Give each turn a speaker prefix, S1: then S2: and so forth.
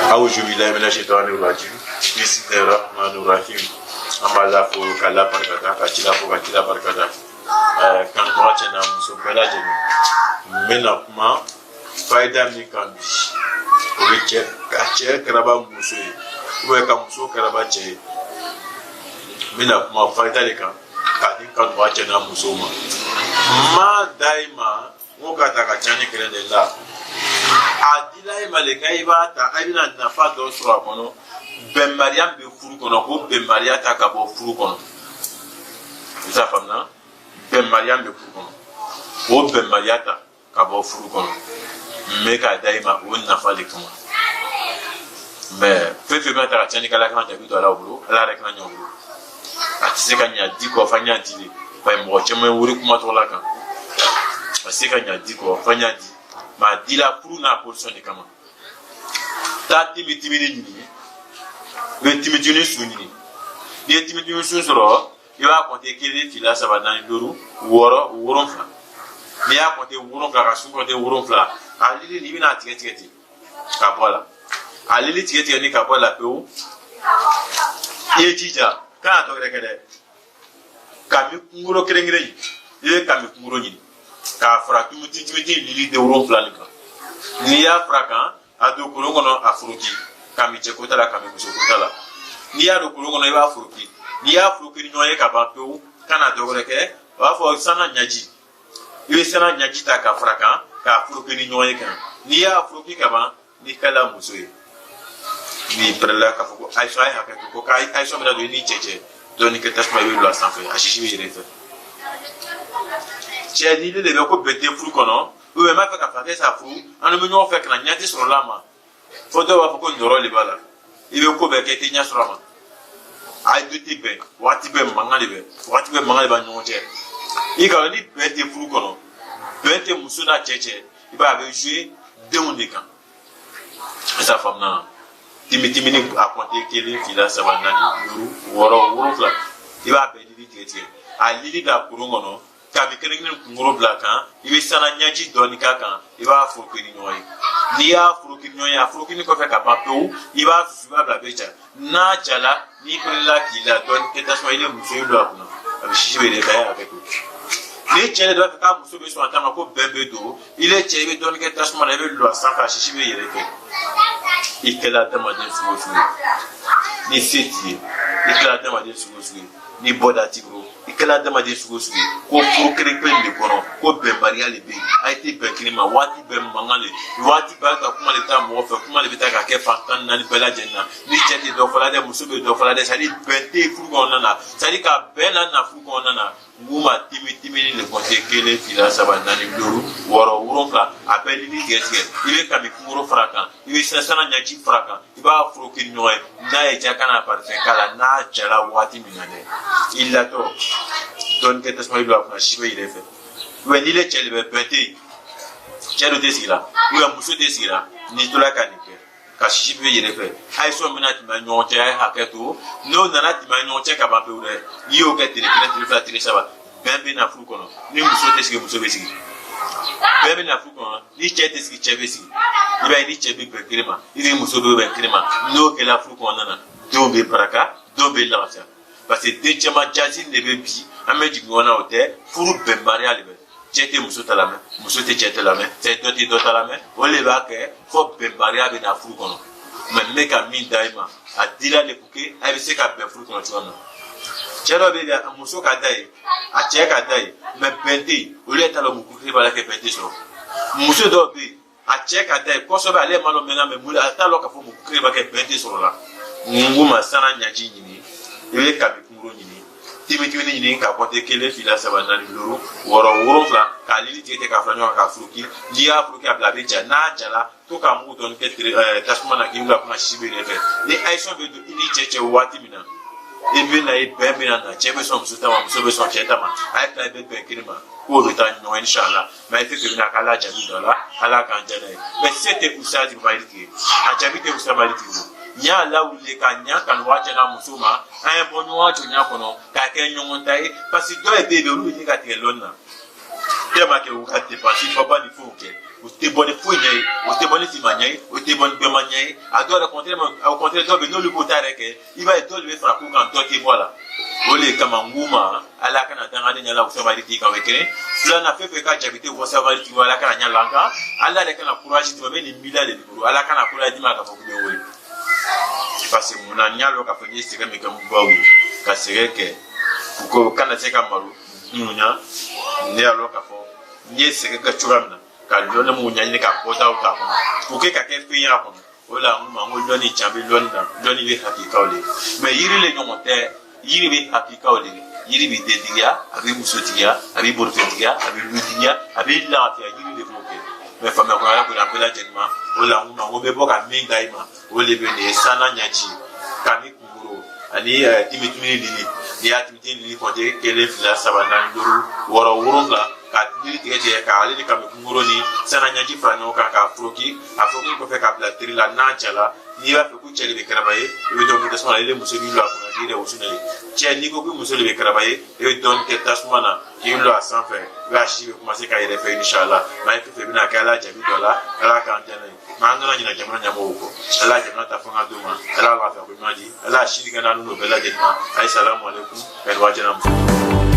S1: Awuzu bilahi mina shaitani rajim. Bismillahir rahmanir rahim. An b'a la fo k'a la barikada, ka kira fo ka kira barikada. Kanubaga cɛ n'a muso bɛɛ lajɛlen, n bɛna kuma fayida min kan bi, o ye cɛ ka cɛ karaba muso ye ou ka muso karaba cɛ ye. N bɛna kuma fayida de kan k'a di kanubaga cɛ n'a muso ma. N m'a da i ma n ko ka ta ka ca ni kɛlɛ de la. A dila i ma de k'i b'a ta, a bɛna nafa dɔ sɔrɔ a kɔnɔ. Bɛnbaliya min bɛ furu kɔnɔ, ko bɛnbaliya ta ka bɔ furu kɔnɔ. I t'a faamuya? Bɛnbaliya min bɛ furu kɔnɔ, k'o bɛnbaliya ta ka bɔ furu kɔnɔ, n bɛ k'a da i ma o nafa de kama. Mɛ fɛn fɛn bɛna ta ka tiɲɛni kɛ, Ala kana jaabi don Ala bolo, Ala yɛrɛ kana ɲɛ o bolo. A tɛ se ka ɲa di kɔ fa ɲa di de, bari mɔgɔ caman ye wari kuma tɔgɔ la kan. A tɛ se ka ɲa di kɔ fa ɲa di, mɛ a dila furu n'a position de kama. Taa timitimini ɲini, i bɛ timitimini sun ɲini. N'i ye timitimini sun sɔrɔ, i b'a kɔnte kelen, fila, saba, naani, duuru, wɔɔrɔ, wolonfila. N'i y'a kɔnte 7, ka sun kɔnte 7, a lili i bɛna a tigɛ tigɛ ten ka bɔ a la. A lili tigɛ tigɛ ni ka bɔ a la pewu, i ye jija kana dɔ wɛrɛ kɛ dɛ. Kami kunkolo kelen kelen, i bɛ kami kunkolo ɲini k'a fara timiti lili den 7 nin kan. N'i y'a fara kan, a don kolon kɔnɔ, a foroki. Kami cɛ ko t'a la, kami muso ko t'a la. N'i y'a don kolon kɔnɔ, i b'a foroki. N'i y'a foroki ni ɲɔgɔn ye ka ban pewu, kana dɔ wɛrɛ kɛ. O b'a fɔ sana ɲaji, i bɛ sana ɲaji ta ka fara kan k'a foroki ni ɲɔgɔn ye kan. N'i y'a foroki ka ban, n'i kɛla muso ye, n'i pɛrɛla k'a fɔ ko ayisa, a ye hakɛ to, ko ayisa bɛna don i n'i cɛ cɛ, dɔɔni kɛ tasuma, i bɛ bila sanfɛ, a sisi bɛ yɛlɛ i fɛ. Cɛ, n'i de bɛ ko bɛn tɛ furu kɔnɔ, ou bien n b'a fɛ ka fakɛ sa furu, an bɛ ɲɔgɔn fɛ, ka na ɲɛ tɛ sɔrɔ la ma, fo dɔw b'a fɔ ko nɔrɔ de b'a la. I bɛ ko bɛɛ kɛ, i tɛ ɲɛ sɔrɔ a ma. A ye du tɛ bɛn, waati bɛɛ mankan de bɛ, waati bɛɛ mankan de b'a ɲɔgɔn cɛ. I ka ni bɛn tɛ furu kɔnɔ, bɛn tɛ muso n'a cɛ cɛ, i b'a ye a bɛ jouer denw de kan. I t'a faamuya? Timitimini a kɔnte kelen, fila, saba, naani, duuru, wɔɔrɔ, wolonfila, i b'a bɛɛ lili tigɛ tigɛ, a lili bila kurun kɔnɔ, kami kelen kelen kunkolo bila kan, i bɛ sana ɲɛji dɔɔni k'a kan, i b'a foroki ni ɲɔgɔn ye. N'i y'a foroki ni ɲɔgɔn ye, a forokini kɔfɛ ka ban pewu, i b'a susu, i b'a bila a bɛ ja. N'a jala, n'i pɛrɛla k'i la dɔɔni kɛ tasuma, i ni muso ye don a kunna, a bɛ sisi bɛ de ka hakɛ to. Ni cɛ de b'a fɛ k'a muso bɛ sɔn a ta ma, ko bɛn bɛ don i le cɛ, i bɛ dɔɔni kɛ tasuma la, i bɛ lɔ a sanfɛ, a sisi bɛ yɛlɛ fɛ. I kɛla adamaden sugu o sugu ye, ni se t'i ye, i kɛla adamaden sugu o sugu ye, ni bɔda t'i bolo, i kɛla adamaden sugu o sugu ye, ko furu kelen kelen de kɔnɔ, ko bɛnbaliya de bɛ yen, a tɛ bɛn kelen ma, waati bɛɛ mankan de, waati bɛɛ ka kuma de bɛ taa mɔgɔ fɛ, kuma de bɛ taa ka kɛ fan 14 bɛɛ lajɛlen na. Ni cɛ tɛ dɔ fɔla dɛ, muso bɛ dɔ fɔla dɛ, c'est à dire bɛn tɛ yen furu kɔnɔna na, c'est à dire ka bɛn na na furu kɔnɔna na. N ma timi timini de kɔnte kelen, fila, saba, naani, duuru, wɔɔrɔ, wolonfila, a bɛɛ lili tigɛ tigɛ, i bɛ kami kunkolo fara kan, i bɛ sana ɲɛji fara kan, i b'a foroki ni ɲɔgɔn ye. N'a ye ja, kana parifɛn k'a la. N'a jala waati min na dɛ, i latɔ dɔɔni kɛ tasuma, i don a kunna, si bɛ yɛlɛ fɛ. Ou bien n'i le cɛ de bɛ, bɛn tɛ yen, cɛ dɔ tɛ sigi la, ou bien muso tɛ sigi la, n'i tola ka nin kɛ, ka sisi bɛ yɛlɛ fɛ, a ye sɔn bɛna tɛmɛ ɲɔgɔn cɛ, a ye hakɛ to. N'o nana tɛmɛ ɲɔgɔn cɛ ka ban pewu dɛ, n'i y'o kɛ tile kelen, tile fila, tile saba, bɛn bɛ na furu kɔnɔ. Ni muso tɛ sigi, muso bɛ sigi, bɛn bɛ na furu kɔnɔ. Ni cɛ tɛ sigi, cɛ bɛ sigi. I b'a ye ni cɛ bɛ bɛn kelen ma, i ni muso bɛ bɛn kelen ma. N'o kɛra furu kɔnɔna na, denw bɛ baraka, denw bɛ lafiya, parce que den caman jazi de bɛ bi an bɛ jigin ɲɔgɔn na, o tɛ furu bɛnbaliya de bɛ. Cɛ tɛ muso ta lamɛn, muso tɛ cɛ ta lamɛn, cɛ dɔ tɛ dɔ ta lamɛn, o de b'a kɛ fo bɛnbaliya bɛ na furu kɔnɔ. Mɛ n bɛ ka min da i ma, a dira de pour que a bɛ se ka bɛn furu kɔnɔ cogoya min na. Cɛ dɔ bɛ yen, muso ka da ye, a cɛ ka da ye, mɛ bɛn tɛ yen. Olu yɛrɛ t'a dɔn mun kiri b'a la kɛ bɛn tɛ sɔrɔ. Muso dɔw bɛ yen, a cɛ ka da ye kosɛbɛ, ale ma dɔn mɛnna, mɛ mun a t'a dɔn k'a fɔ mun kiri b'a kɛ bɛn tɛ sɔrɔ la. N ko ma sana ɲaji ɲini, i bɛ kami kunkolo ɲini, timitimini ɲini ka kɔnte kelen, fila, saba, naani, duuru, wɔɔrɔ, wolonfila, k'a lili tigɛ tigɛ k'a fara ɲɔgɔn kan k'a furuki. N'i y'a furuki, a bila a bɛ ja. N'a jala, to ka mugu dɔɔni kɛ tere tasuma na k'i bila kunna, sisi bɛ yɛlɛ fɛ. Ni ayisɔn bɛ don i ni cɛ cɛ waati min na, i bɛ na ye bɛn bɛ na, cɛ bɛ sɔn muso ta ma, muso bɛ sɔn cɛ ta ma, a ye tila i bɛ bɛn kelen ma, k'o bɛ taa ɲɔgɔn inshallah. Mɛ i tɛ fɛ bɛna k'ala jaabi dɔ la, Ala k'an diya n'a ye. Mɛ se tɛ usaji ma tigɛ, a jaabi tɛ usa ma tigɛ. N y'a lawuli ka ɲa kanubaga cɛ n'a muso ma, an ye bɔ ɲɔgɔn jɔnya kɔnɔ k'a kɛ ɲɔgɔn ta ye, parce que dɔw ye bɛ yen, olu bɛ ɲini ka tigɛ lɔnni na tellement que u ka dépense baba ni fɛnw kɛ. O tɛ bɔ ni foyi ɲɛ ye, o tɛ bɔ ni finman ɲɛ ye, o tɛ bɔ ni gbɛman ɲɛ ye. A dɔw yɛrɛ contraire, au contraire, dɔw bɛ yen, n'olu b'o ta yɛrɛ kɛ, i b'a ye dɔw de bɛ fara k'u kan, dɔ tɛ bɔ a la. O de kama n k'u ma, Ala kana dangaden ɲɛ la o sabali t'i kan. O ye kelen. Filanan, fɛn fɛn ka jaabi tɛ o sabali t'i Ala kana ɲɛ la an kan. Ala yɛrɛ kana courage d'i ma, bɛ nin miiriya de b'i bolo. Ala kana courage d'i ma k'a fɔ k'i bɛ wele, parce que munna? N y'a lɔn k'a fɔ n ye sɛgɛn min kɛ n baw ye, ka sɛgɛn kɛ ko kana se ka malo dununya. Ne y'a lɔn k'a fɔ n ye sɛgɛn kɛ cogoya min na, ka lɔnni mun ɲɛɲini, ka bɔtaw ta kɔnɔ k'o kɛ ka kɛ fɛn ye a kɔnɔ. O la n ko ma n ko lɔnni can bɛ lɔnni na, lɔnni bɛ hakikaw de ye, mais yiri le ɲɔgɔn tɛ. Yiri bɛ hakikaw de ye. Yiri bɛ dentigiya, a bɛ musotigiya, a bɛ bolifɛntigiya, a bɛ lutigiya, a bɛ lafiya. Yiri de b'o kɛ. Mais faamuya ko Ala ko an bɛɛ lajɛlen ma. O la n ko ma n ko n bɛ bɔ ka min da i ma, o de bɛ nin ye: sanna ɲɛci, kami kunkoro ani timitimini lili. N'i y'a timitimini lili kɔnte, kelen, fila, saba, naani, duuru, wɔɔrɔ, wolonwula, ka lili tigɛ tigɛ, k'ale ni kami kunkoro ni sanna ɲɛji fara ɲɔgɔn kan k'a foroki. A foroki kɔfɛ, k'a bila teri la. N'a jala, n'i b'a fɛ ko cɛ de bɛ karaba ye, i bɛ dɔɔnin kɛ tasuma na. I bɛ muso b'i lɔ a kunna k'i yɛrɛ wusu n'a ye. Cɛ, n'i ko ko muso de bɛ karaba ye, i bɛ dɔɔnin kɛ tasuma na k'i lɔ a sanfɛ. I b'a si bɛ commencer ka yɛrɛ fɛ, inshallah. Maa ye fɛn fɛn bɛna kɛ, Ala jaabi dɔ la, Ala k'an diya n'a ye. Maa, an kana ɲinɛ jamana ɲɛmɔgɔw kɔ. Ala jamana ta fanga d'u ma, Ala lafiya ko ɲuman di, Ala sini ka n'an n'o bɛɛ lajɛlen ma. Ayi, salamu aleykum, ka ni waati na muso.